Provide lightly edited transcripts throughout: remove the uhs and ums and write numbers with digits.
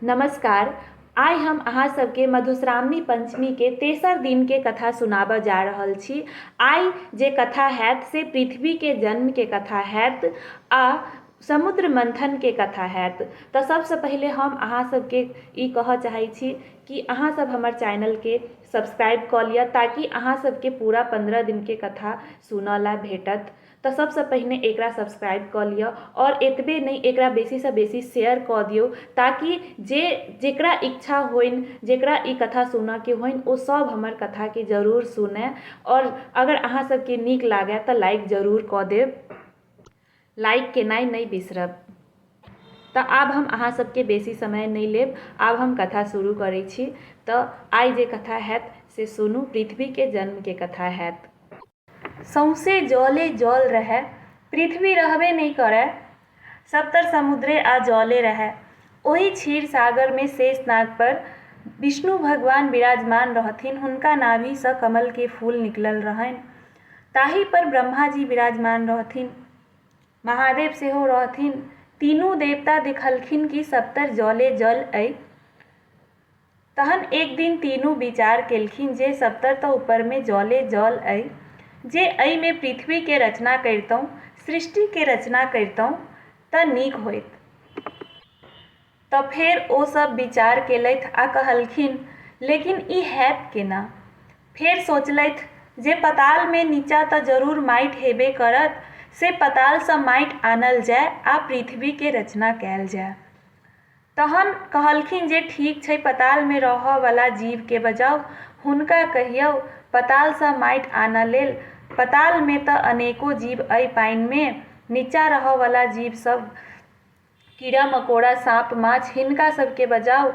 नमस्कार। आइ हम अहाँ सबके मधुश्रावणी पंचमीके तेसर दिनके कथा सुनाबऽ जा रहल छी। आइ जे कथा हैत से पृथ्वीके जन्मके कथा हैत आ समुद्र मन्थनके कथा हैत। तऽ सबसँ पहिले हम अहाँ सबके ई कहऽ चाहै छी कि अहाँ सब हमर चैनलके सब्सक्राइब कऽ लिअ ताकि अहाँ सबके पूरा 15 दिनके कथा सुनऽ लए भेटत। तऽ सबसँ पहिने एकरा सब्सक्राइब कऽ लिअ आओर एतबे नहि, एकरा बेसीसँ बेसी शेयर कऽ दियौ ताकि जे जकरा इच्छा होइन, जकरा ई कथा सुनऽके होइन, ओ सब हमर कथाके जरूर सुनय। आओर अगर अहाँ सबके नीक लागय तऽ लाइक जरूर कऽ देब, लाइक केनाइ नहि बिसरब। तऽ आब हम अहाँ सबके बेसी समय नहि लेब, आब हम कथा शुरू करै छी। तऽ आइ जे कथा हैत से सुनू, पृथ्वीके जन्मके कथा हैत। सौंसे जले जल रहए, पृथ्वी रहबे नहि करए, सभतर समुद्रे आ जले रहए। ओहि क्षीर सागरमे शेषनाग पर विष्णु भगवान विराजमान रहथिन। हुनका नाभिसँ कमलके फूल निकलल रहनि। ताहि पर ब्रह्माजी विराजमान रहथिन, महादेव सेहो रहथिन। तीनू देवता देखलखिन कि सभतर जले जल अइ। तहन एक दिन तीनू विचार केलखिन जे सभतर तऽ ऊपरमे जले जल अइ, जे एहिमे पृथ्वीके रचना करितहुँ, सृष्टिके रचना करितहुँ तऽ नीक होइत। तऽ फेर ओ सब विचार केलथि आ कहलखिन, लेकिन ई हैत केना? फेर सोचलथि जे पतालमे नीचाँ तऽ जरूर माटि हेबे करत, से पतालसँ माटि आनल जाय आ पृथ्वीके रचना कयल जाय। तहन कहलखिन जे ठीक छै, पतालमे रहऽवला जीवके बजाउ, हुनका कहियौ पतालसँ माटि आनऽ लेल। पतालमे तऽ अनेको जीव अइ, पानिमे नीचाँ रहऽवला जीव सब, कीड़ा मकोड़ा, साँप माछ, हिनका सबके बजाउ।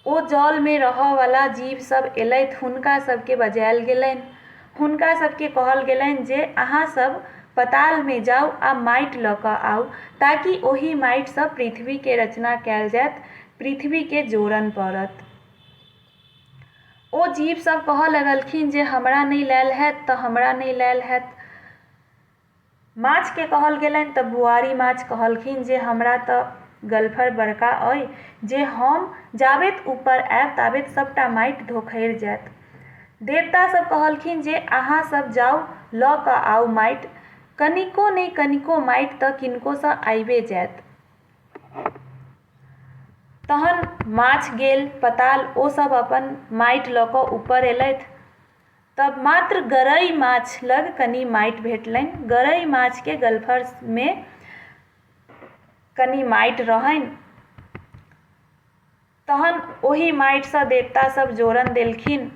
ओ जलमे रहऽवला जीव सब एलथि, हुनका सबके बजायल गेलनि। हुनका सबके कहल गेलनि जे अहाँ सब पतालमे जाउ आ माटि लऽ कऽ आउ ताकि ओहि माटिसँ पृथ्वीके रचना कयल जायत, पृथ्वीके जोड़न पड़त। ओ जीव सब कहऽ लगलखिन जे हमरा नहि लायल हैत तऽ हमरा नहि लायल हैत। माछके कहल गेलनि तऽ बुआरी माछ कहलखिन जे हमरा तऽ गलफर बड़का अइ जे हम जाबेत ऊपर आयब ताबेत सभटा माटि धोखरि जायत। देवता सब कहलखिन जे अहाँ सब जाउ, लऽ कऽ आउ माटि, कनिको नहि कनिको माटि तऽ किनकोसँ आबिए जायत। तहन माछ गेल पताल, ओ सब अपन माटि लऽ कऽ ऊपर एलथि। तब मात्र गरइ माछ लग कनि माटि भेटलनि। गरइ माछके गलफरमे कनि माटि रहनि। तहन ओहि माटिसँ देवता सब जोड़न देलखिन।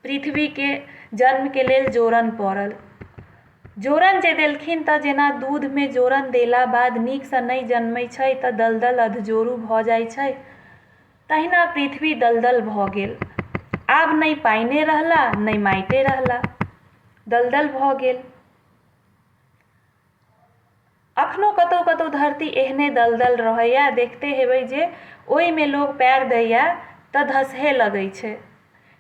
पृथ्वीके जन्मके लेल जोड़न पड़ल। जोड़न जे देलखिन तऽ जेना दूधमे जोड़न देला बाद नीकसँ नहि जनमै छै तऽ दलदल अधजोरू भऽ जाइ छै, तहिना पृथ्वी दलदल भऽ गेल। आब नहि पानिए रहला, नहि माटिए रहला, दलदल भऽ गेल। अखनो कतहु कतहु धरती एहने दलदल रहैए, देखते हेबै जे ओहिमे लोक पएर दैए तऽ धसहे लगै छै।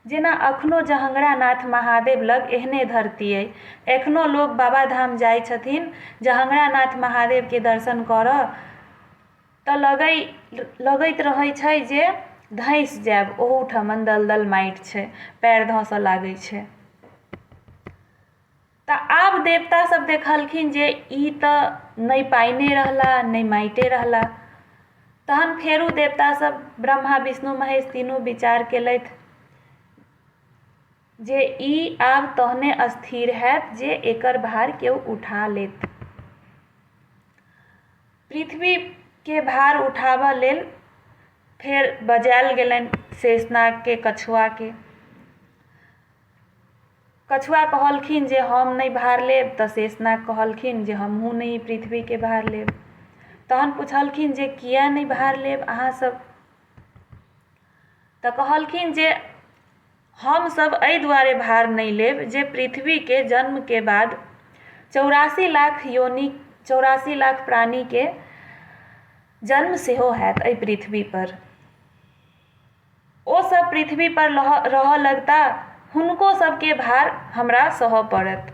जेना अखनो जहङ्गरानाथ महादेव लग एहने धरती अइ। एखनो लोक बाबाधाम जाइ छथिन जहङ्गरानाथ महादेवके दर्शन करऽ तऽ लगैत रहै छै जे धँसि जायब, ओहूठमन दलदल माटि छै, पएर धँसऽ लागै छै। तऽ आब देवता सब देखलखिन जे ई तऽ नहि पानिए रहला, नहि माटिए रहला। तहन फेरो देवता सब ब्रह्मा विष्णु महेश तीनू विचार केलथि जे ई आब तहने स्थिर हैत जे एकर भार केओ उठा लेत। पृथ्वीके भार उठाबऽ लेल फेर बजायल गेलनि शेषनागके, कछुआके। कछुआ कहलखिन जे हम नहि भार लेब, तऽ शेषनाग कहलखिन जे हमहूँ नहि पृथ्वीके भार लेब। तहन पुछलखिन जे किया नहि भार लेब अहाँ सब? तऽ कहलखिन जे हमसभ एहि दुआरे भार नहि लेब जे पृथ्वीके जन्मके बाद 84 लाख योनि, 84 लाख प्राणीके जन्म सेहो हैत एहि पृथ्वीपर। ओसभ पृथ्वीपर रहऽ लगता, हुनको सभके भार हमरा सहऽ पड़त।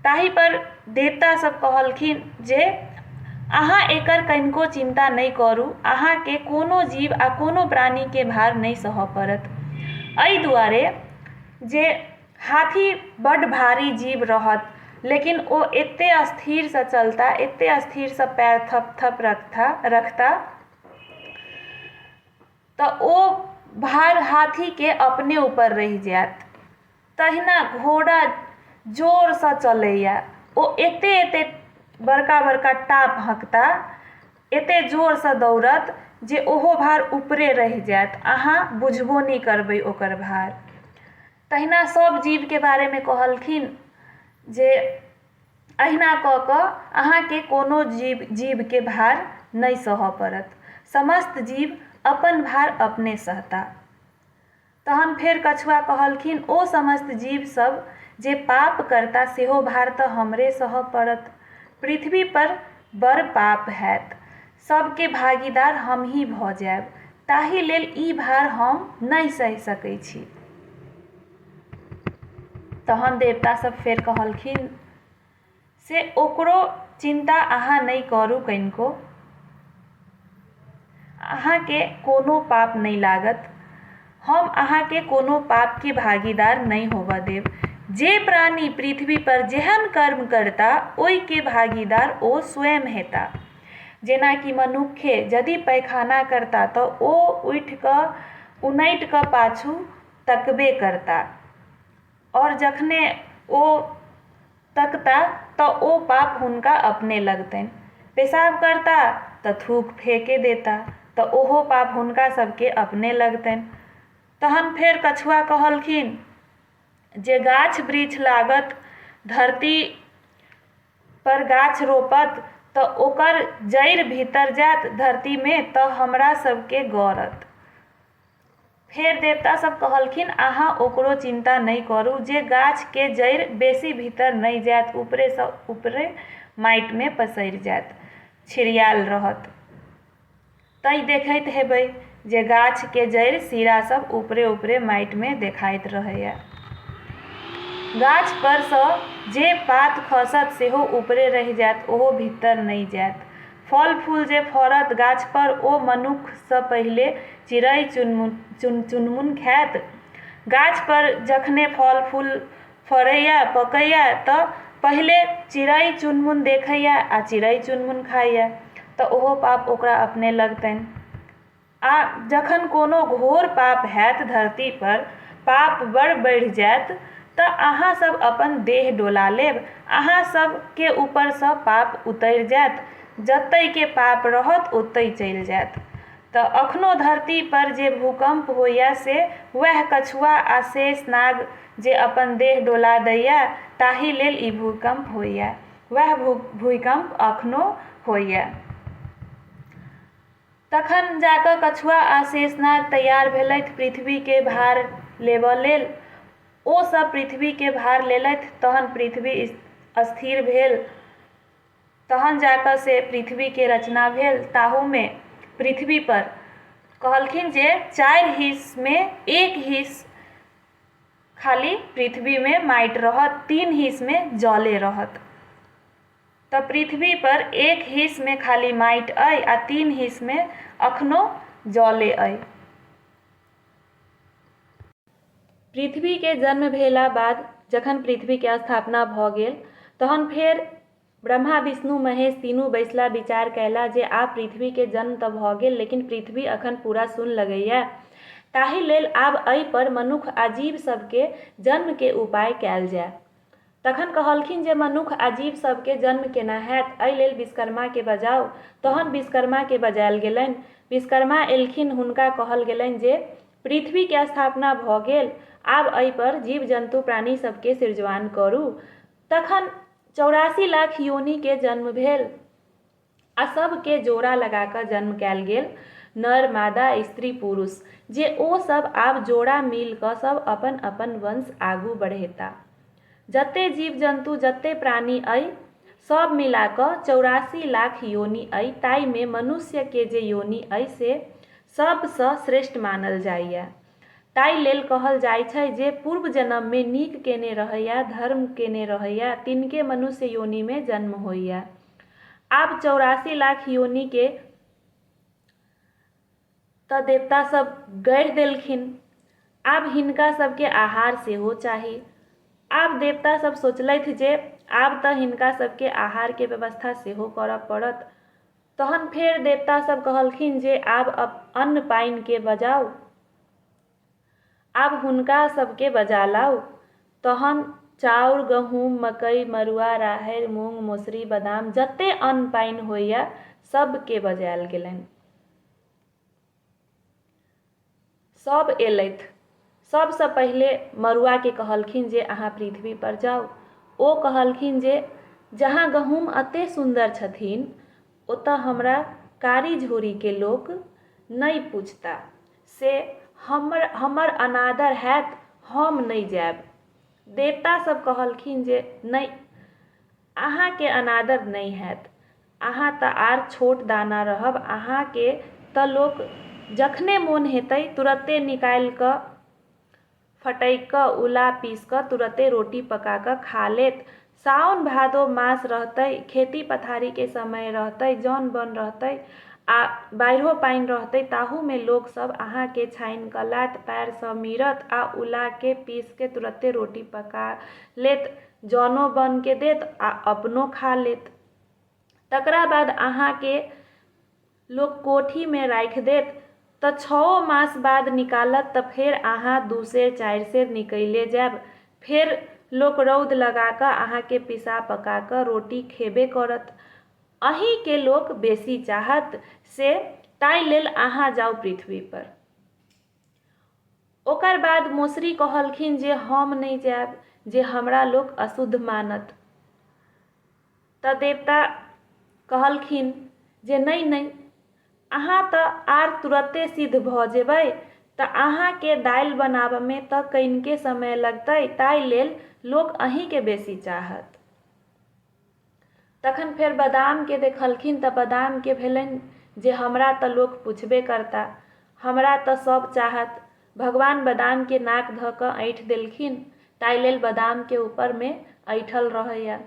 ताहिपर देवतासभ कहलखिन जे अहाँ एकर कनिको चिन्ता नहि करू, अहाँके कोनो जीव आ कोनो प्राणीके भार नहि सहऽ पड़त। एहि दुआरे जे हाथी बड्ड भारी जीव रहत, लेकिन ओ एते स्थिरसँ चलता, एते स्थिरसँ पयर थप थप रखता तऽ ओ भार हाथीके अपने ऊपर रहि जायत। तहिना घोड़ा जोरसँ चलैए, ओ एते एते बड़का बड़का टाप हँकता, एते जोरसँ दौड़त जे ओहो भार ऊपरे रहि जायत, अहाँ बुझबो नहि करबै ओकर भार। तहिना सभ जीवके बारेमे कहलखिन जे अहिना कऽ कऽ अहाँके कोनो जीवके भार नहि सहऽ पड़त, समस्त जीव अपन भार अपने सहता। तहन फेर कछुआ कहलखिन ओ समस्त जीव सब जे पाप करता सेहो भार तऽ हमरे सहऽ पड़त, पृथ्वीपर बड़ पाप हैत, सबके भागीदार हमही भऽ जायब, ताहि लेल ई भार हम नहि सहि सकै छी। तहन देवता सब फेर कहलखिन से ओकरो चिन्ता अहाँ नहि करू कनिको, अहाँके कोनो पाप नहि लागत, हम अहाँके कोनो पापके भागीदार नहि होबऽ देब। जे प्राणी पृथ्वीपर जेहन कर्म करता ओहिके भागीदार ओ स्वयं हेता। जेनाकि मनुखे यदि पैखाना करता तऽ ओ उठिकऽ उनटिकऽ पाछू तकबे करता, आओर जखने ओ तकता तऽ ओ पाप हुनका अपने लगतनि। पेशाब करता तऽ थूक फेके देता, तऽ ओहो पाप हुनका सबके अपने लगतनि। तहन फेर कछुआ कहलखिन जे गाछ वृक्ष लागत, धरती पर गाछ रोपत तऽ ओकर जड़ि भीतर जायत धरतीमे तऽ हमरा सबके गड़त। फेर देवता सब कहलखिन अहाँ ओकरो चिन्ता नहि करू जे गाछके जड़ि बेसी भीतर नहि जायत, ऊपरेसँ ऊपरे माटिमे पसरि जायत, छिड़ियायल रहत। तैँ देखैत हेबै जे गाछके जड़ि सिरा सब ऊपरे ऊपरे माटिमे देखाइत रहैए। गाछ परसँ जे पात खसत सेहो ऊपरे रहि जायत, ओहो भीतर नहि जायत। फल फूल जे फड़त गाछपर ओ मनुक्खसँ पहिले चिड़ै चुनमुन खायत। गाछपर जखने फल फूल फड़ैए पकैए तऽ पहिले चिड़ै चुनमुन देखैए आ चिड़ै चुनमुन खाइए, तऽ ओहो पाप ओकरा अपने लगतनि। आ जखन कोनो घोर पाप हैत धरतीपर, पाप बड़ बढ़ि जायत, तऽ अहाँ सब अपन देह डोला लेब, अहाँ सबके ऊपरसँ पाप उतरि जायत, जतयके पाप रहत ओतहि चलि जायत। तऽ अखनो धरतीपर जे भूकम्प होइए से वएह कछुआ आ शेषनाग जे अपन देह डोला दैए ताहि लेल ई भूकम्प होइए, वएह भूकम्प अखनो होइए। तखन जाकऽ कछुआ आ शेषनाग तैयार भेलथि पृथ्वीके भार लेबऽ लेल। ओ सब पृथ्वीके भार लेलथि, तहन पृथ्वी स्थिर भेल, तहन जाकऽ से पृथ्वीके रचना भेल। ताहूमे पृथ्वीपर कहलखिन जे 4 हिस्समे 1 हिस्स खाली पृथ्वीमे माटि रहत, 3 हिस्समे जले रहत। तऽ पृथ्वीपर 1 हिस्समे खाली माटि अइ आ 3 हिस्समे अखनो जले अइ। पृथ्वीके जन्म भेला बाद जखन पृथ्वीके स्थापना भऽ गेल तहन फेर ब्रह्मा विष्णु महेश तीनू बैसला, विचार कयला जे आब पृथ्वीके जन्म तऽ भऽ गेल, लेकिन पृथ्वी अखन पूरा सुन्न लगैए, ताहि लेल आब एहिपर मनुख आ जीव सबके जन्मके उपाय कयल जाय। तखन कहलखिन जे मनुख आ जीव सबके जन्म केना हैत, एहि लेल विश्वकर्माके बजाउ। तहन विश्वकर्माके बजायल गेलनि। विश्वकर्मा एलखिन, हुनका कहल गेलनि जे पृथ्वीके स्थापना भऽ गेल, आब एहिपर जीव जन्तु प्राणी सबके सृजवान करू। तखन 84 लाख योनिके जन्म भेल आ सबके जोड़ा लगा कऽ जन्म कयल गेल, नर मादा स्त्री पुरुष, जे ओ सब आब जोड़ा मिल कऽ सब अपन अपन वंश आगू बढ़ेता। जते जीव जन्तु जते प्राणी अइ सब मिला कऽ 84 लाख योनि अइ, ताहिमे मनुष्यके जे योनि अइ से सबसँ श्रेष्ठ मानल जाइए। ताहि लेल कहल जाइ छै जे पूर्व जन्ममे नीक केने रहैए, धर्म केने रहैए, तिनके मनुष्य योनिमे जन्म होइए। आब 84 लाख योनिके तऽ देवता सब गढ़ि देलखिन। आब हिनका सबके आहार सेहो चाही। आब देवता सब सोचलथि जे आब तऽ हिनका सबके आहारके व्यवस्था सेहो करऽ पड़त। तहन फेर देवता सब कहलखिन जे आब अन्न पानिके बजाउ, आब हुनका सबके बजा लाउ। तहन चाउर, गहूँम, मकइ, मड़ुआ, राहरि, मूँग, मसुरी, बादाम जते अन्न पानि होइए सबके बजायल गेलनि। सब एलथि। सबसँ पहिले मड़ुआके कहलखिन जे अहाँ पृथ्वीपर जाउ। ओ कहलखिन जे जहाँ गहूँम एते सुन्दर छथिन ओतऽ हमरा कारी झोरीके लोक नहि पूछता, से हमर अनादर हैत, हम नहि जायब। देवता सब कहलखिन जे नहि, अहाँके अनादर नहि हैत, अहाँ तऽ आर छोट दाना रहब, अहाँके तऽ लोक जखने मोन हेतै तुरते निकालि कऽ फटकि कऽ उला पीस कऽ तुरते रोटी पका कऽ खा लेत। साओन भादो मास रहतै, खेती पथारीके समय रहतै, जन बन रहतै आ बाढ़िओ पानि रहतै, ताहूमे लोकसभ अहाँके छानि कऽ लायत, पएरसँ मीरत आ उलाके पीस कऽ तुरते रोटी पका लेत, जनो बनके देत आ अपनो खा लेत। तकरा बाद अहाँके लोक कोठीमे राखि देत तऽ 6 मास बाद निकालत तऽ फेर अहाँ 2 सेर 4 सेर निकैले जायब। फेर लोक रौद लगा कऽ अहाँके पिसा पका कऽ रोटी खेबे करत। अहीँके लोक बेसी चाहत, से ताहि लेल अहाँ जाउ पृथ्वीपर। ओकर बाद मौसरी कहलखिन जे हम नहि जायब, जे हमरा लोक अशुद्ध मानत। तऽ देवता कहलखिन जे नहि नहि, अहाँ तऽ आर तुरते सिद्ध भऽ जेबै, तऽ अहाँके दालि बनाबऽमे तऽ कनिके समय लगतै, ताहि लेल लोक अहीँके बेसी चाहत। तखन फेर बादामके देखलखिन तऽ बादामके भेलनि जे हमरा तऽ लोक पुछबे करता, हमरा तऽ सब चाहत। भगवान बादामके नाक धऽ कऽ ऐँठि देलखिन, ताहि लेल बादामके ऊपरमे ऐँठल रहैए।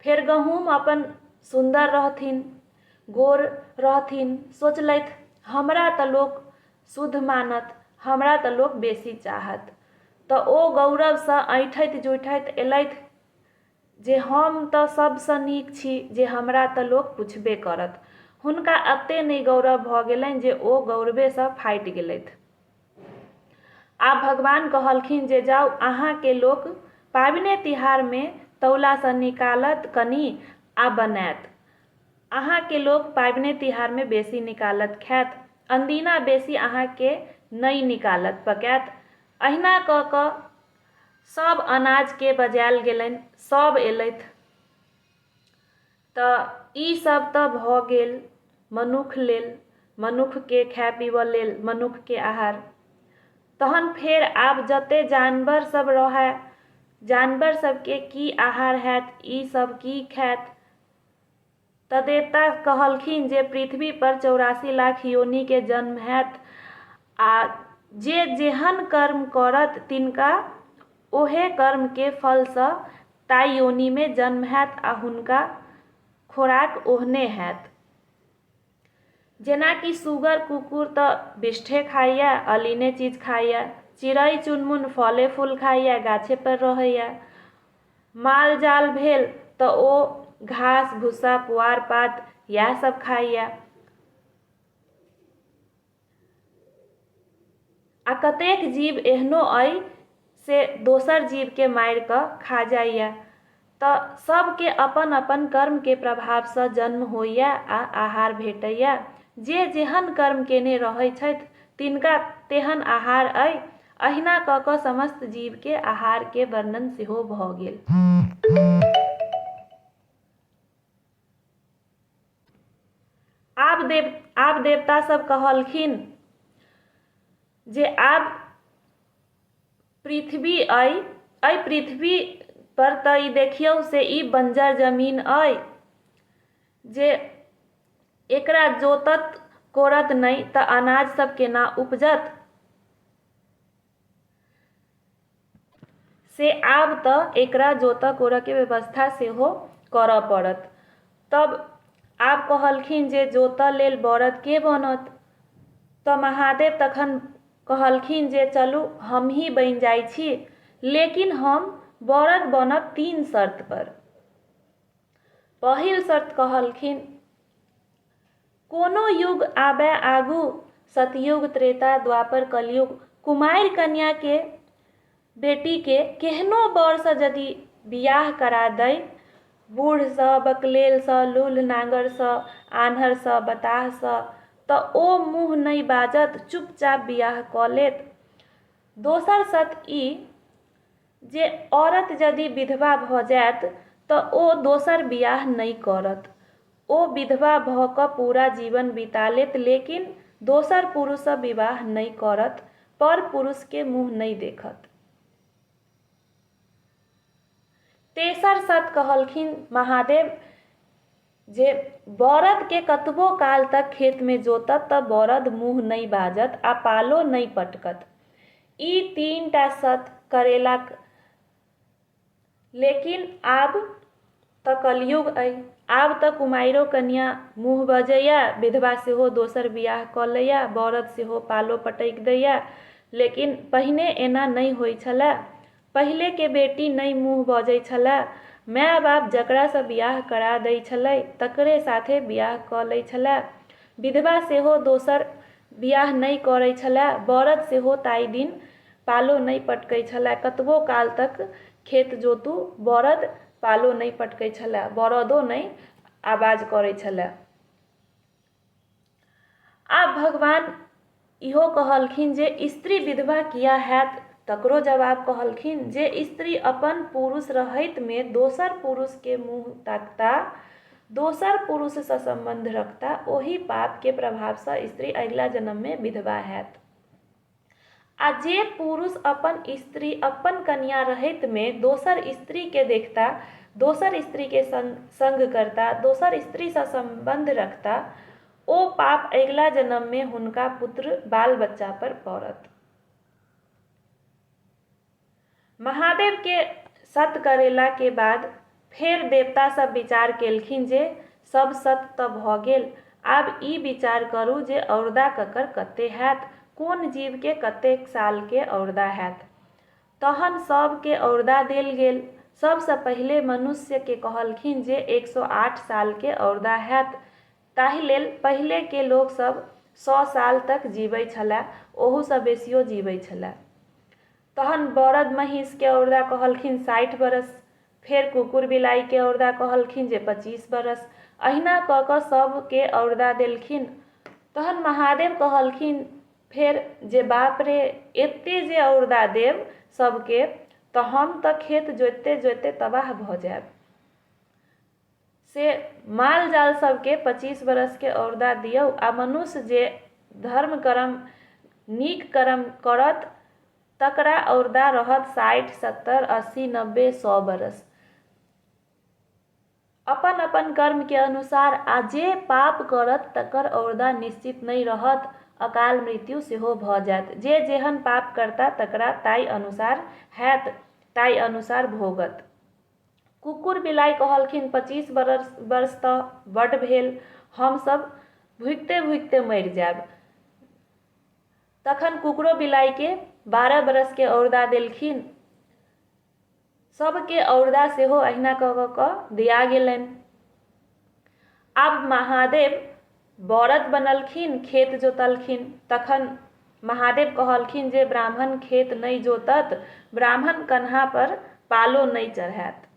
फेर गहूँम अपन सुन्दर रहथिन, गोर रहथिन, सोचलथि हमरा तऽ लोक शुद्ध मानत, हमरा तऽ लोक बेसी चाहत। तऽ ओ गौरवसँ ऐँठैत जुठैत एलथि जे हम तऽ सभसँ नीक छी, जे हमरा तऽ लोक पुछबे करत। हुनका एतेक नहि गौरव भऽ गेलनि जे ओ गौरवेसँ फाटि गेलथि। आब भगवान कहलखिन जे जाउ, अहाँके लोक पाबनि तिहारमे तौलासँ निकालत कनि आ बनायत। अहाँके लोक पाबनि तिहारमे बेसी निकालत खायत, अनदिना बेसी अहाँके नहि निकालत पकायत। अहिना कऽ कऽ सब अनाजके बजायल गेलनि, सब एलथि। तऽ ई सब तऽ भऽ गेल मनुख लेल, मनुखके खाय पीबऽ लेल मनुखके आहार। तहन फेर आब जते जानवर सब रहै, जानवर सबके की आहार हैत, ई सब की खायत? तऽ देवता कहलखिन जे पृथ्वीपर 84 लाख योनिके जन्म हैत आ जे जेहन कर्म करत तिनका ओहे कर्मके फलसँ ताहि योनिमे जन्म हैत आ हुनका खोराक ओहने हैत। जेनाकि सुगर कुकुर तऽ बिष्ठे खाइए, अलीने चीज खाइए, चिड़ै चुनमुन फले फूल खाइए, गाछेपर रहैए। माल जाल भेल तऽ ओ घास भूसा पुआर पात इएह सब खाइए। आ कतेक जीव एहनो अइ से दोसर जीवके मारिकऽ खा जाइए। तऽ सबके अपन अपन कर्मके प्रभावसँ जन्म होइए आ आहार भेटैए। जे जेहन कर्म केने रहै छथि तिनका तेहन आहार अइ। अहिना कऽ कऽ समस्त जीवके आहारके वर्णन सेहो भऽ गेल। आब देवता सब कहलखिन जे आब पृथ्वी अइ, एहि पृथ्वी पर तऽ ई देखियौ से ई बञ्जर जमीन अइ जे एकरा जोतत कोड़त नहि तऽ अनाज सब केना उपजत। से आब तऽ एकरा जोतऽ कोड़ऽके व्यवस्था सेहो करऽ पड़त। तब आब कहलखिन जे जोतऽ लेल बरद के बनत? तऽ महादेव तखन कहलखिन जे चलू हमही बनि जाइ छी, लेकिन हम बरद बनब 3 शर्तपर। पहिल शर्त कहलखिन, कोनो युग आबय आगू, सतयुग, त्रेता, द्वापर, कलयुग, कुमारि कन्याके बेटीके केहनो बरसँ यदि बियाह करा दै, बूढ़सँ, बकलेलसँ, लूल्ह नाङ्गरसँ, आन्हरसँ, बताहसँ, तऽ ओ मुँह नहि बाजत, चुपचाप बियाह कऽ लेत। दोसर शर्त ई जे औरत यदि विधवा भऽ जायत तऽ ओ दोसर बियाह नहि करत। ओ विधवा भऽ कऽ पूरा जीवन बिता लेत, लेकिन दोसर पुरुषसँ विवाह नहि करत, पर पुरुषके मुँह नहि देखत। तेसर शर्त कहलखिन महादेव जे बरदके कतबो काल तक खेतमे जोतत तऽ बरद मुँह नहि बाजत आ पालो नहि पटकत। ई 3टा शर्त करेलाक। लेकिन आब तऽ कलयुग अइ, आब तऽ कुमारिओ कनिआ मुँह बजैए, विधवा सेहो दोसर बियाह कऽ लैए, बरद सेहो पालो पटकि दैए। लेकिन पहिने एना नहि होइ छलै। पहिलेके बेटी नहि मुँह बजै छलै, माय बाप जकरासँ बियाह करा दै छलै तकरे साथे बियाह कऽ लै छलै। विधवा सेहो दोसर बियाह नहि करै छलै, बरद सेहो ताहि दिन पालो नहि पटकै छलै। कतबो काल तक खेत जोतू, बरद पालो नहि पटकै छलै, बरदो नहि आवाज करै छलै। आब भगवान इहो कहलखिन जे स्त्री विधवा किया हैत, तकरो जवाब कहलखिन जे स्त्री अपन पुरुष रहैतमे दोसर पुरुषके मुँह ताकता, दोसर पुरुषसँ सम्बन्ध रखता, ओहि पापके प्रभावसँ स्त्री अगिला जन्ममे विधवा हैत। आ जे पुरुष अपन स्त्री, अपन कनिया रहैतमे दोसर स्त्रीके देखता, दोसर स्त्रीके संग करता, दोसर स्त्रीसँ सम्बन्ध रखता, ओ पाप अगिला जन्ममे हुनका पुत्र बाल बच्चा पर पड़त। महादेवके सत करेलाके बाद फेर देवता सब विचार केलखिन जे सब सत तऽ भऽ गेल, आब ई विचार करू जे औरदा ककर कते हैत, कोन जीवके कतेक सालके औरदा हैत। तहन सबके औरदा देल गेल। सबसँ पहिले मनुष्यके कहलखिन जे 108 सालके औरदा हैत। ताहि लेल पहिलेके लोकसब 100 साल तक जीबै छलै, ओहूसँ बेसियो जीबै छलै। तहन बरद महीँसके औरदा कहलखिन 60 बरस, फेर कुकुर बिलाइके औरदा कहलखिन जे 25 बरस। अहिना कऽ कऽ सबके औरदा देलखिन। तहन महादेव कहलखिन फेर जे बाप रे, एते जे औरदा देब सबके तऽ हम तऽ खेत जोतिते जोतिते तबाह भऽ जायब। से माल जाल सबके 25 बरसके औरदा दियौ आ मनुष्य जे धर्म करम नीक करम करत तकरा औरदा रहत 60 70 80 90 100 बरस। अपन अपन कर्मके अनुसार, आ जे पाप करत तकर औरदा निश्चित नहि रहत, अकाल मृत्यु सेहो भऽ जायत। जे जेहन पाप करता तकरा ताहि अनुसार हैत, ताहि अनुसार भोगत। कुकुर बिलाइ कहलखिन 25 वर्ष तऽ बड्ड भेल, हमसब भुकिते भुकिते मरि जायब। तखन कुकुरो बिलाइके 12 बरसके औरदा देलखिन। सबके औरदा सेहो अहिना कऽ कऽ कऽ दिया गेलनि। आब महादेव बरद बनलखिन, खेत जोतलखिन। तखन महादेव कहलखिन जे ब्राह्मण खेत नहि जोतत, ब्राह्मण कन्हा पर पालो नहि चढ़ायत।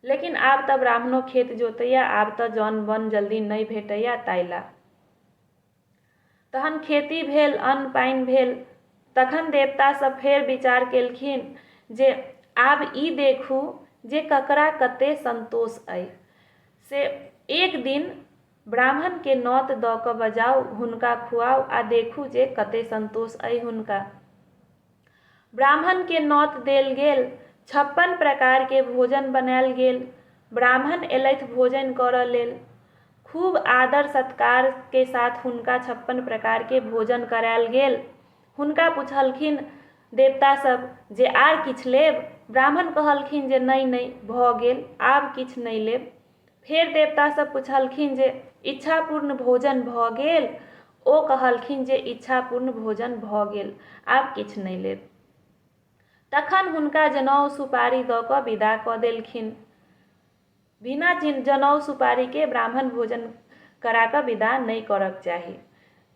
लेकिन आब तऽ ब्राह्मणो खेत जोतैया, आब तऽ जन बन जल्दी नहि भेटैया ताहि ला। तहन खेती भेल, अन्न पानि भेल। तखन देवता सब फेर विचार केलखिन जे आब ई देखू जे ककरा कते संतोष अइ। से एक दिन ब्राह्मणके नौत दऽ कऽ बजाउ, हुनका खुआउ आ देखू जे कते संतोष अइ हुनका। ब्राह्मणके नौत देल गेल, 56 प्रकारके भोजन बनायल गेल। ब्राह्मण एलथि भोजन करऽ लेल। खूब आदर सत्कार के साथ हुनका 56 प्रकार के भोजन करायल गेल। हुनका पुछलखिन देवता सब जे आर किछु लेब? ब्राह्मण कहलखिन जे नहि नहि भऽ गेल, आब किछु नहि लेब। फेर देवता सब पुछलखिन जे इच्छापूर्ण भोजन भऽ गेल? ओ कहलखिन जे इच्छापूर्ण भोजन भऽ गेल, आब किछु नहि लेब। तखन हुनका जनउ सुपारी दऽ कऽ विदा कऽ देलखिन। बिना जनउ सुपारीके ब्राह्मण भोजन करा कऽ विदा नहि करऽके चाही।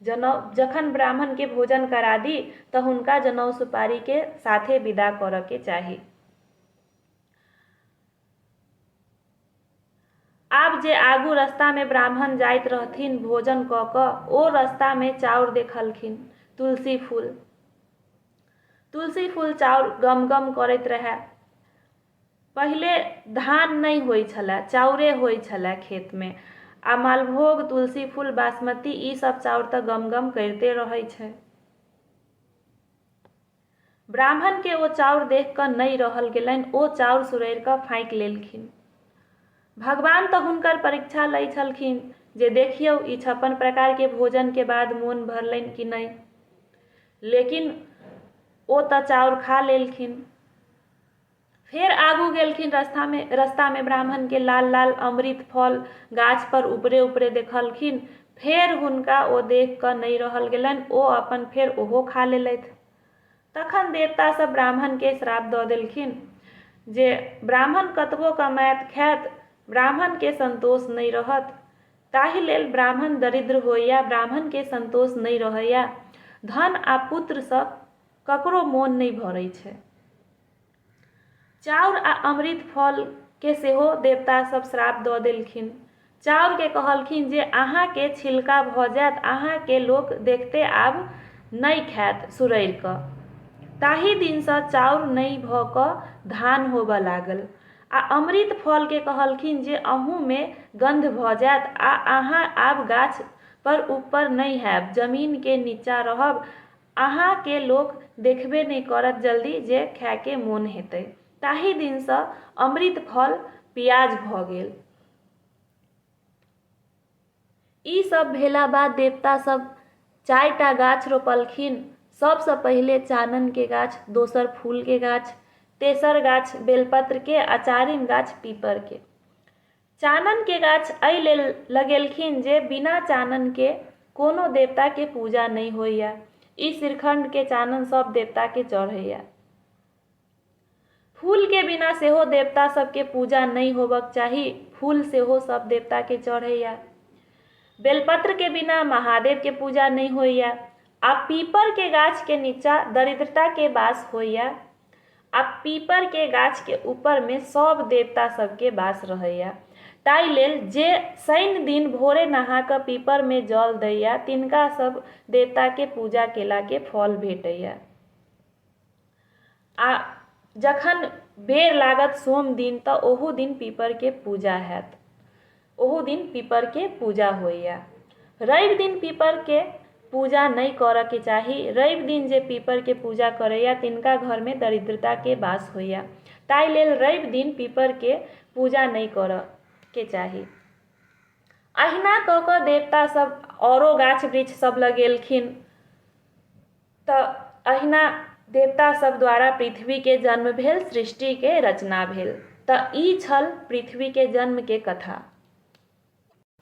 जनउ जखन ब्राह्मणके भोजन करा दी तऽ हुनका जनउ सुपारीके साथे विदा करऽके चाही। आब जे आगू रस्तामे ब्राह्मण जाइत रहथिन भोजन कऽ कऽ, ओ रस्तामे चाउर देखलखिन, तुलसी फूल। तुलसी फूल चाउर गम गम करैत रहए। पहिले धान नहि होइ छलए, चाउरे होइ छलए खेतमे। आ मालभोग, तुलसी फूल, बासमती ई सब चाउर तऽ गम गम करिते रहै छै। ब्राह्मणके ओ चाउर देखि कऽ नहि रहल गेलनि, ओ चाउर सुरड़ि कऽ फाँकि लेलखिन। भगवान तऽ हुनकर परीक्षा लै छलखिन जे देखियौ ई 56 प्रकारके भोजनके बाद मोन भरलनि कि नहि। लेकिन ओ तऽ चाउर खा लेलखिन। फेर आगू गेलखिन रस्तामे, रस्तामे ब्राह्मणके लाल लाल अमृत फल गाछपर ऊपरे ऊपरे देखलखिन। फेर हुनका ओ देख कऽ नहि रहल गेलनि, ओ अपन फेर ओहो खा लेलथि। तखन देवता सब ब्राह्मणके श्राप दऽ देलखिन जे ब्राह्मण कतबो कमायत खायत, ब्राह्मणके सन्तोष नहि रहत। ताहि लेल ब्राह्मण दरिद्र होइए, ब्राह्मणके सन्तोष नहि रहैए। धन आ पुत्रसँ ककरो मोन नहि भरै छै। चाउर आ अमृत फलके सेहो देवता सब श्राप दऽ देलखिन। चाउरके कहलखिन जे अहाँके छिलका भऽ जायत, अहाँके लोक देखते आब नहि खायत सुरड़ि कऽ। ताहि दिनसँ चाउर नहि भऽ कऽ धान होबऽ लागल। आ अमृत फलके कहलखिन जे अहूँमे गन्ध भऽ जायत आ अहाँ आब गाछ पर ऊपर नहि हैब, जमीनके नीचाँ रहब, अहाँके लोक देखबे नहि करत जल्दी जे खायके मोन हेतै। ताहि दिनसँ अमृत फल पियाज भऽ गेल। ई सब भेला बाद देवता सब 4टा गाछ रोपलखिन। सबसँ पहिले चाननके गाछ, दोसर फूलके गाछ, तेसर गाछ बेलपत्रके आ चारिम गाछ पीपरके। चाननके गाछ एहि लेल लगेलखिन जे बिना चाननके कोनो देवताके पूजा नहि होइए। ई श्रीखण्डके चानन सब देवताके चढ़ैए। फूलके बिना सेहो देवता सबके पूजा नहि होबक चाही, फूल सेहो सब देवताके चढ़ैए। बेलपत्रके बिना महादेवके पूजा नहि होइए। आ पीपरके गाछके नीचाँ दरिद्रताके वास होइए। आ पीपरके गाछके ऊपरमे सब देवता सबके वास रहैए। ताहि लेल जे शनि दिन भोरे नहा कऽ पीपरमे जल दैए तिनका सब देवताके पूजा केलाके फल भेटैए। आ जखन बेर लागत सोम दिन तऽ ओहू दिन पीपरके पूजा हैत, ओहू दिन पीपरके पूजा होइए। रवि दिन पीपरके पूजा नहि करऽके चाही। रवि दिन जे पीपरके पूजा करैए तिनका घरमे दरिद्रताके वास होइए। ताहि लेल रवि दिन पीपरके पूजा नहि करऽके चाही। अहिना कऽ कऽ देवता सब औरो गाछ वृक्ष सब लगेलखिन। तऽ अहिना देवता सब द्वारा पृथ्वीके जन्म भेल, सृष्टिके रचना भेल। तऽ ई छल पृथ्वीके जन्मके कथा।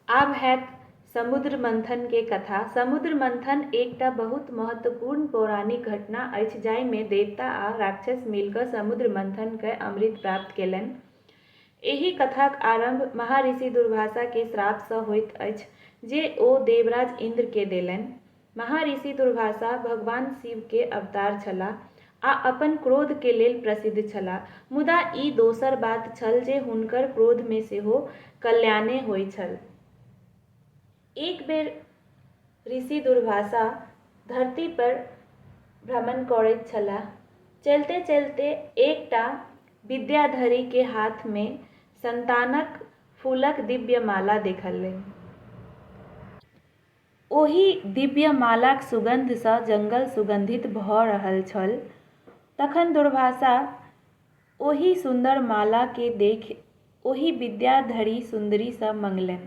आब हैत समुद्र मंथनके कथा। समुद्र मंथन एकटा बहुत महत्वपूर्ण पौराणिक घटना अछि जाहिमे देवता आ राक्षस मिल कऽ समुद्र मंथन कय अमृत प्राप्त केलनि। एहि कथाक आरम्भ महर्षि दुर्वासाके श्रापसँ होइत अछि जे ओ देवराज इन्द्रके देलनि। महर्षि दुर्वासा भगवान शिव के अवतार छलाह आ अपन क्रोध के लेल प्रसिद्ध छलाह, मुदा ई दोसर बात छल जे हुनकर क्रोध मे सेहो कल्याणे होइ छल। एक बेर ऋषि दुर्वासा धरती पर भ्रमण करैत छलाह। चलिते-चलिते एकटा विद्याधरी के हाथ मे संतानक फूलक दिव्य माला देखलनि। ओहि दिव्य मालाक सुगंधसँ जंगल सुगंधित भऽ रहल छल। तखन दुर्वासा ओहि सुन्दर माला के देखि ओहि विद्याधरी सुन्दरी सँ मँगलनि।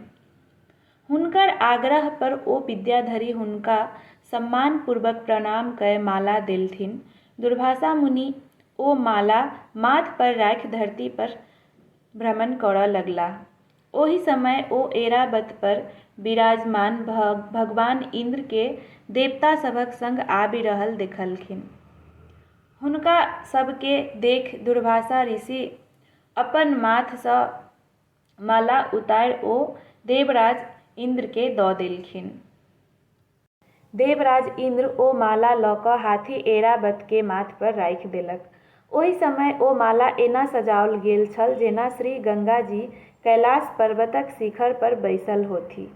हुनकर आग्रह पर ओ विद्याधरी हुनका सम्मानपूर्वक प्रणाम कय माला देलथिन। दुर्वासा मुनि ओ माला माथ पर राखि धरती पर भ्रमण करय लगलाह। ओहि समय ओ ऐरावत पर विराजमान भगवान इंद्र के देवता सभक संग आबि रहल देखलखिन। हुनका सबके देखि दुर्वासा ऋषि अपन माथ सँ माला उतारि ओ देवराज इंद्र के दऽ देलखिन। देवराज इंद्र ओ माला लऽ कऽ हाथी ऐरावत के माथ पर राखि देलक। ओहि समय ओ माला एना सजाओल गेल छल जेना श्री गंगाजी कैलाश पर्वतक शिखर पर बैसल होथि।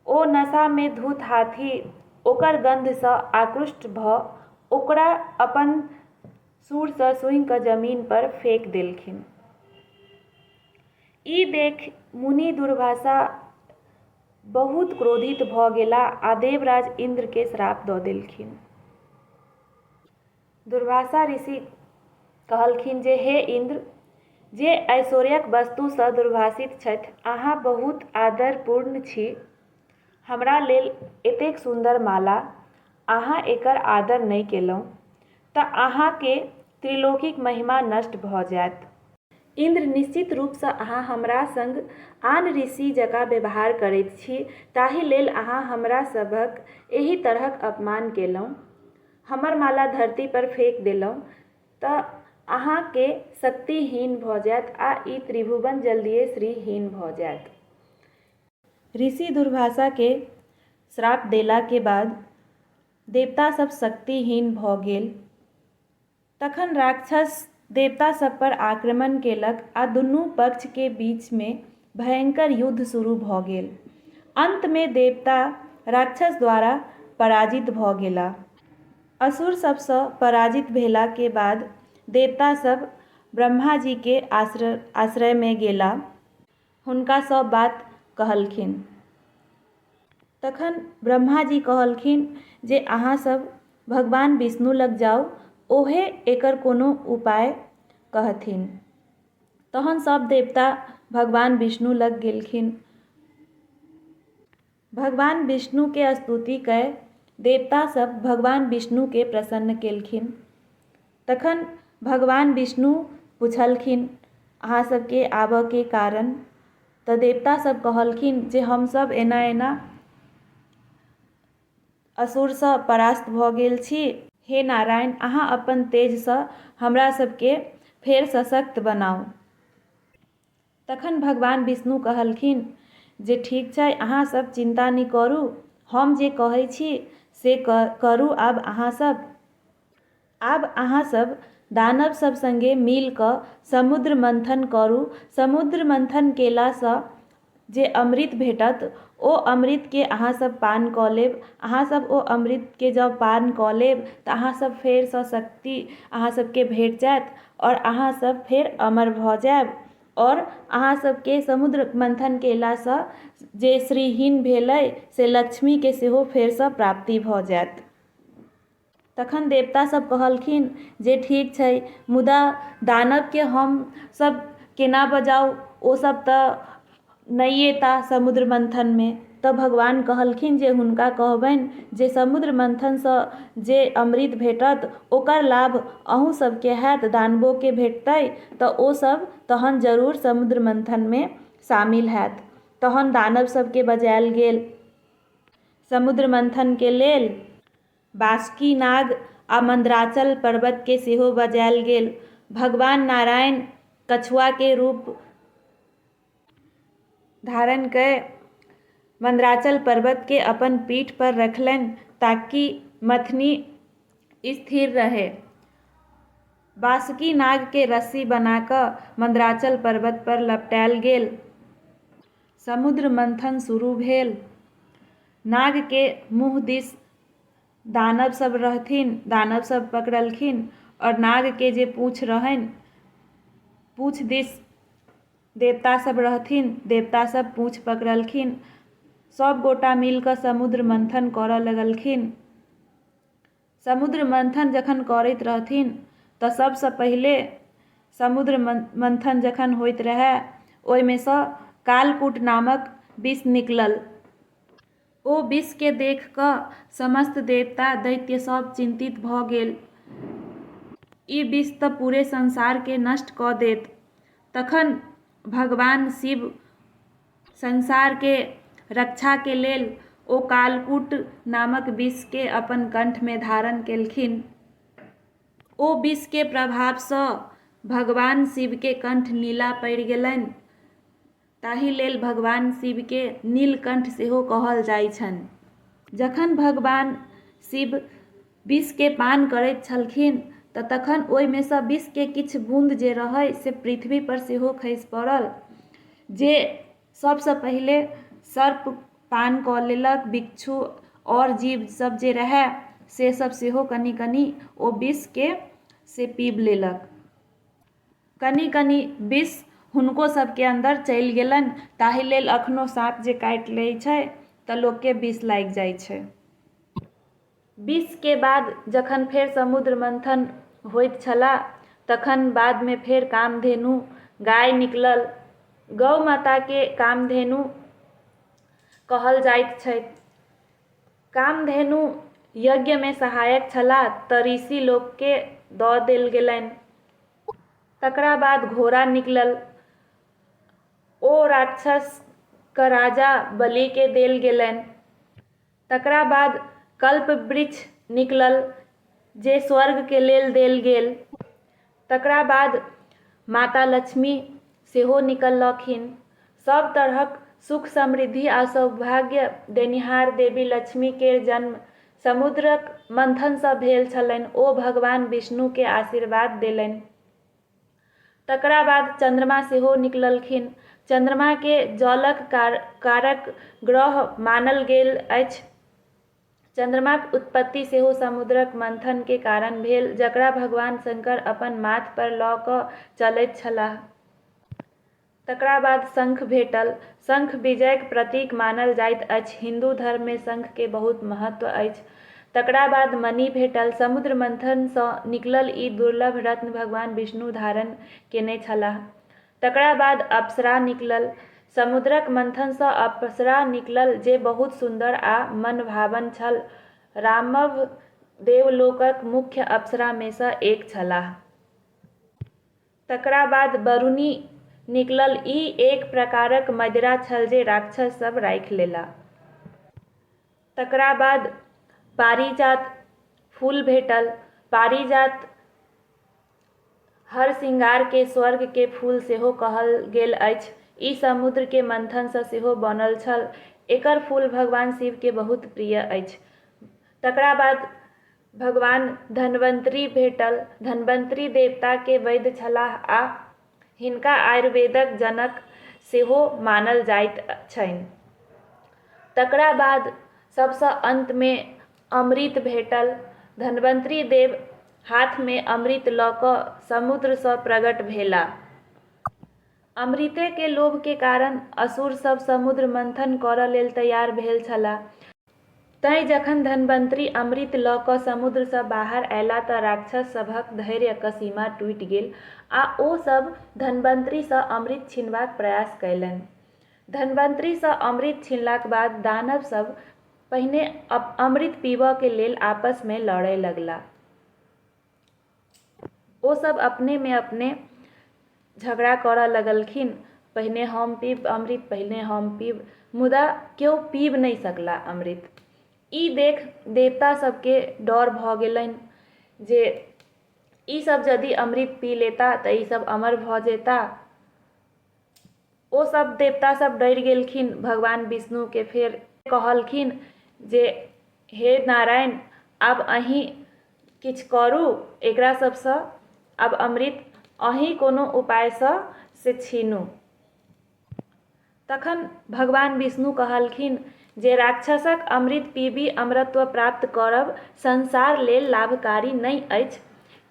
ओ नशा मे धुत हाथी ओकर गंध सँ आकृष्ट भऽ ओकरा अपन सूँढ़ सँ सूंघि कऽ जमीन पर फेक देलखिन। ई देखि मुनि दुर्वासा बहुत क्रोधित भऽ गेलाह आ देवराज इंद्र के श्राप दऽ देलखिन। दुर्वासा ऋषि कहलखिन जे हे इंद्र, जे ऐश्वर्यक वस्तु सँ दुर्भाषित छथि, अहाँ बहुत आदरपूर्ण छी। हमरा लेल एतेक सुन्दर माला, अहाँ एकर आदर नहि केलहुँ तऽ अहाँके त्रिलोकीक महिमा नष्ट भऽ जायत। इंद्र, निश्चित रूप सँ अहाँ हमरा संग आन ऋषि जकाँ व्यवहार करैत छी, ताहि लेल अहाँ हमरा सभक एहि तरहक अपमान केलहुँ। हमर माला धरती पर फेक देलहुँ तऽ अहाँके शक्तिहीन भऽ जायत आ ई त्रिभुवन जल्दिये श्रीहीन भऽ जायत। ऋषि दुर्वासा के श्राप देला के बाद देवता सब शक्तिहीन भऽ गेल। तखन राक्षस देवता सब पर आक्रमण केलक आ दुनू पक्ष के बीच मे भयंकर युद्ध शुरू भऽ गेल। अंत मे देवता राक्षस द्वारा पराजित भऽ गेलाह। असुर सब सँ पराजित भेला के बाद देवता सब ब्रह्माजी के आश्रय मे गेलाह। हुनका सब बात कहलखिन। तखन ब्रह्माजी कहलखिन जे अहाँ सब भगवान विष्णु लग जाउ, ओहे एकर कोनो उपाय कहथिन। तहन सब देवता भगवान विष्णु लग गेलखिन। भगवान विष्णु के स्तुति कय देवता सब भगवान विष्णु के प्रसन्न केलखिन। तखन भगवान विष्णु पुछलखिन अहाँ सबके आबऽ के कारण? तऽ देवता सब कहलखिन जे हमसब एना एना असुरसँ परास्त भऽ गेल छी। हे नारायण, अहाँ अपन तेजसँ हमरा सबके फेर सशक्त बनाउ। तखन भगवान विष्णु कहलखिन जे ठीक छै, अहाँ सब चिन्ता नहि करू, हम जे कहै छी से करू। आब अहाँ सब आब अहाँ सब दानव सब संगे मिल कऽ समुद्र मन्थन करू। समुद्र मन्थन केलासँ जे अमृत भेटत ओ अमृतके अहाँ सब पान कऽ लेब। अहाँ सब ओ अमृतके जँ पान कऽ लेब तऽ अहाँ सब फेरसँ शक्ति अहाँ सबके भेट जायत आओर अहाँ सब फेर अमर भऽ जायब आओर अहाँ सबके समुद्र मन्थन केलासँ जे श्रीहीन भेलै से लक्ष्मीके सेहो फेरसँ प्राप्ति भऽ जायत। तखन देवता सब कहलखिन जे ठीक छै, मुदा दानवके हम सब केना बजाउ, ओ सब तऽ नहि एता समुद्र मन्थनमे। तऽ भगवान कहलखिन जे हुनका कहबनि जे समुद्र मन्थनसँ जे अमृत भेटत ओकर लाभ अहूँ सबके हैत, दानवोके भेटतै, तऽ ओ सब तहन जरूर समुद्र मन्थनमे शामिल हैत। तहन दानव सबके बजायल गेल समुद्र मन्थनके लेल। बासुकी नाग आ मन्द्राचल पर्वतके सेहो बजायल गेल। भगवान नारायण कछुआके रूप धारण कय मन्द्राचल पर्वतके अपन पीठ पर रखलनि ताकि मथनी स्थिर रहय। बासुकी नागके रस्सी बना कऽ मन्द्राचल पर्वत पर लपटायल गेल। समुद्र मन्थन शुरू भेल। नागके मुँह दिस दानव सब रहथिन, दानव सब पकड़लखिन आओर नागके जे पूँछ रहनि, पूँछ दिस देवता सब रहथिन, देवता सब पूँछ पकड़लखिन। सब गोटा मिल कऽ समुद्र मन्थन करऽ लगलखिन। समुद्र मन्थन जखन करैत रहथिन तऽ सबसँ पहिले समुद्र मन्थन जखन होइत रहए ओहिमे सँ कालकूट नामक विष निकलल। ओ विषके देख कऽ समस्त देवता दैत्य सब चिन्तित भऽ गेल। ई विष तऽ पूरे संसारके नष्ट कऽ देत। तखन भगवान शिव संसारके रक्षाके लेल ओ कालकूट नामक विषके अपन कण्ठमे धारण केलखिन। ओ विषके प्रभावसँ भगवान शिवके कण्ठ नीला पड़ि गेलनि। ताहि लेल भगवान शिवके नीलकण्ठ सेहो कहल जाइ छनि। जखन भगवान शिव विषके पान करैत छलखिन तऽ तखन ओहिमेसँ विषके किछु बून्द जे रहै से पृथ्वीपर सेहो खसि पड़ल, जे सभसँ पहिले सर्प पान कऽ लेलक, बिच्छू आओर जीव सब जे रहै से सब सेहो कनि कनि ओ विषके से पीब लेलक। कनि कनि विष हुनको सबके अन्दर चलि गेलनि, ताहि लेल अखनो साँप जे काटि लै छै तऽ लोकके विष लागि जाइ छै। विषके बाद जखन फेर समुद्र मन्थन होइत छलाह तखन बादमे फेर कामधेनु गाय निकलल। गौ माताके कामधेनु कहल जाइत छै। कामधेनु यज्ञमे सहायक छलाह तऽ ऋषि लोकके दऽ देल गेलनि। तकरा बाद घोड़ा निकलल। ओ राक्षसके राजा बलिके देल गेलनि। तकरा बाद कल्पवृक्ष निकलल जे स्वर्गके लेल देल गेल। तकरा बाद माता लक्ष्मी सेहो निकललखिन। सभ तरहक सुख समृद्धि आ सौभाग्य देनिहार देवी लक्ष्मी केर जन्म समुद्रक मन्थनसँ भेल छलनि। ओ भगवान विष्णुके आशीर्वाद देलनि। तकरा बाद चन्द्रमा सेहो निकललखिन। चन्द्रमाके जलक कारक ग्रह मानल गेल अछि। चन्द्रमाक उत्पत्ति सेहो समुद्रक मन्थनके कारण भेल, जकरा भगवान शंकर अपन माथ पर लऽ कऽ चलैत छलाह। तकरा बाद शंख भेटल। शंख विजयक प्रतीक मानल जाइत अछि। हिन्दू धर्ममे शंखके बहुत महत्व अछि। तकरा बाद मणि भेटल। समुद्र मन्थनसँ निकलल ई दुर्लभ रत्न भगवान विष्णु धारण केने छलाह। तकरा बाद अप्सरा निकलल। समुद्रक मन्थनसँ अप्सरा निकलल जे बहुत सुन्दर आ मनभावन छल। रामभ देवलोकक मुख्य अप्सरामेसँ एक छलाह। तकरा बाद वरुणी निकलल। ई एक प्रकारक मदिरा छल जे राक्षस सब राखि लेला। तकरा बाद पारिजात फूल भेटल। पारिजात हर श्रृंगारके स्वर्गके फूल सेहो कहल गेल अछि। ई समुद्रके मन्थनसँ सेहो बनल छल। एकर फूल भगवान शिवके बहुत प्रिय अछि। तकरा बाद भगवान धन्वन्तरी भेटल। धन्वन्तरी देवताके वैद्य छलाह आ हिनका आयुर्वेदक जनक सेहो मानल जाइत छनि। तकरा बाद सबसँ अन्तमे अमृत भेटल। धन्वन्तरी देव हाथमे अमृत लऽ कऽ समुद्रसँ प्रगट भेला। अमृतेके लोभके कारण असुर सब समुद्र मन्थन करऽ लेल तैयार भेल छलाह। तैँ जखन धन्वन्तरी अमृत लऽ कऽ समुद्रसँ बाहर अयलाह तऽ राक्षस सभक धैर्यक सीमा टूटि गेल आ ओ सभ धन्वन्तरीसँ अमृत छीनबाक प्रयास कयलनि। धन्वन्तरीसँ अमृत छीनलाक बाद दानव सभ पहिने अमृत पीबऽ के लेल आपसमे लड़य लगलाह। ओ सब अपनेमे अपने झगड़ा करऽ लगलखिन, पहिने हम पीब अमृत, पहिने हम पीब, मुदा केओ पीब नहि सकला अमृत। ई देख देवता सबके डर भऽ गेलनि जे ई सब यदि अमृत पी लेता तऽ ई सब अमर भऽ जेता। ओ सब देवता सब डरि गेलखिन, भगवान विष्णुके फेर कहलखिन जे हे नारायण, आब अहीं किछु करू एकरा सबसँ, आब अमृत अहीं कोनो उपायसँ से छीनू। तखन भगवान विष्णु कहलखिन जे राक्षसक अमृत पीबि अमरत्व प्राप्त करब संसार लेल लाभकारी नहि अछि।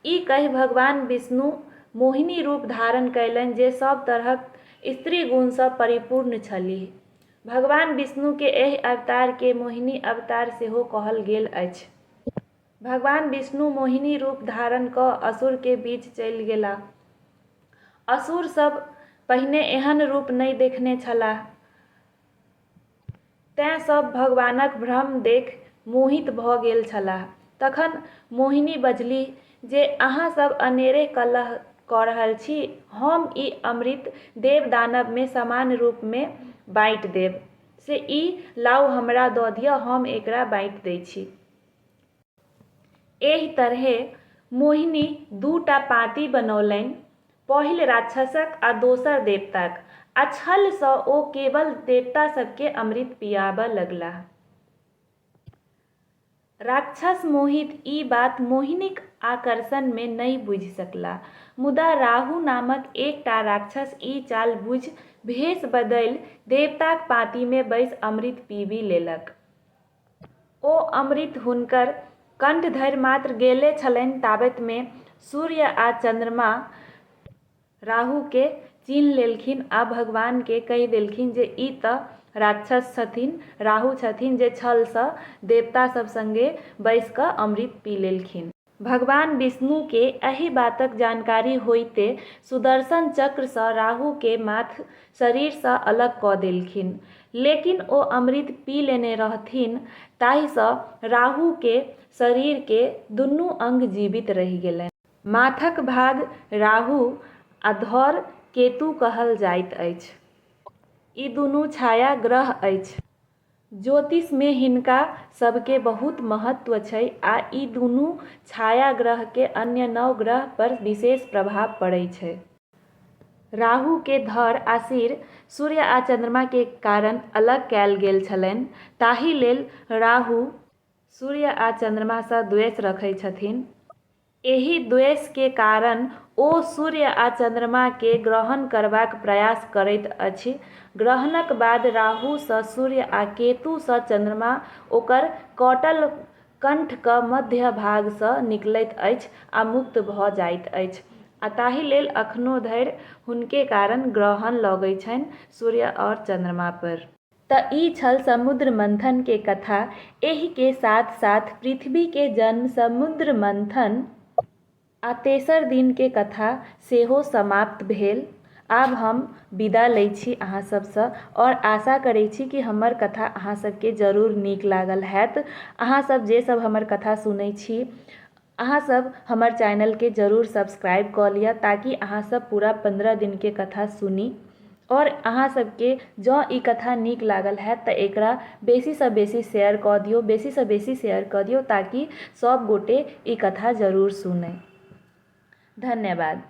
ई कहि भगवान विष्णु मोहिनी रूप धारण कयलनि जे सभ तरहक स्त्री गुणसँ परिपूर्ण छलीह। भगवान विष्णु के एहि अवतार के मोहिनी अवतार सेहो कहल गेल अछि। भगवान विष्णु मोहिनी रूप धारण कऽ असुर के बीच चलि गेलाह। असुर सभ पहिने एहन रूप नहि देखने छलाह। तेँ सभ भगवानक भ्रम देखि मोहित भऽ गेल छलाह। तखन मोहिनी बजलीह जे अहाँ सभ अनेरे कलह कऽ रहल छी? हम ई अमृत देव-दानवमे समान रूपमे बाँटि देब। से ई लाउ हमरा दऽ दिअ, हम एकरा बाँटि दै छी। एहि तरहें मोहिनी दूटा पाँती बनौलनि, पहिल राक्षसक आ दोसर देवताक, आ छल सँ ओ केवल देवता सभकेँ अमृत पिआबय लगलाह। राक्षस मोहित ई बात मोहिनीक आकर्षण मे नहि बुझि सकलाह। मुदा राहु नामक एकटा राक्षस ई चाल बुझि भेष बदलि देवताक पाँती मे बैसि अमृत पीबि लेलक। ओ अमृत हुनकर कंठ धरि मात्र गेले छलनि ताबत मे सूर्य आ चन्द्रमा राहु के चिन्ह लेलखिन आ भगवान के कहि देलखिन जे ई तऽ राक्षस छथिन, राहु छथिन जे छल सँ देवता सब संगे बैसि कऽ अमृत पी लेलखिन। भगवान विष्णु के एहि बातक जानकारी होइते सुदर्शन चक्र सँ राहु के माथ शरीर सँ अलग कऽ देलखिन। लेकिन ओ अमृत पी लेने रहथिन ताहि सँ राहु के शरीर के दुनू अंग जीवित रहि गेलनि। माथक भाग राहु आ धड़ केतु कहल जाइत अछि। ई दुनू छाया ग्रह अछि। ज्योतिष मे हिनका सब के बहुत महत्व छै आ ई दुनू छाया ग्रह के अन्य नौ ग्रह पर विशेष प्रभाव पड़ै छै। राहु के धड़ आ सिर सूर्य आ चंद्रमा के कारण अलग कयल गेल छलनि, ताहि लेल राहु सूर्य आ चंद्रमा सँ द्वेष रखै छथिन। एहि द्वेष के कारण ओ सूर्य आ चंद्रमा के ग्रहण करबाक प्रयास करैत अछि। ग्रहणक बाद राहु सँ सूर्य आ केतु सँ चंद्रमा ओकर कटल कंठक मध्य भाग सँ निकलैत अछि आ मुक्त भऽ जाइत अछि आ ताहि लेल अखनो धरि हुनके कारण ग्रहण लगैत छनि सूर्य आओर चंद्रमा पर। तऽ ई छल समुद्र मंथन के कथा। एहि के साथ साथ पृथ्वी के जन्म, समुद्र मंथन आ तेसर दिन के कथा सेहो समाप्त भेल। आब हम विदा लै छी अहाँ सब सँ आओर आशा करै छी कि हमर कथा अहाँ सब के जरूर नीक लागल हैत। अहाँ सब जे सब हमर कथा सुनै छी अहाँ सब हमर चैनल के जरूर सब्सक्राइब कऽ लिअ ताकि अहाँ सब पूरा 15 दिन के कथा सुनी आओर अहाँ सबके जँ ई कथा नीक लागल हैत तऽ एकरा बेसीसँ बेसी शेयर कऽ दियौ, बेसीसँ बेसी शेयर कऽ दियौ ताकि सब गोटे ई कथा जरूर सुनै। धन्यवाद।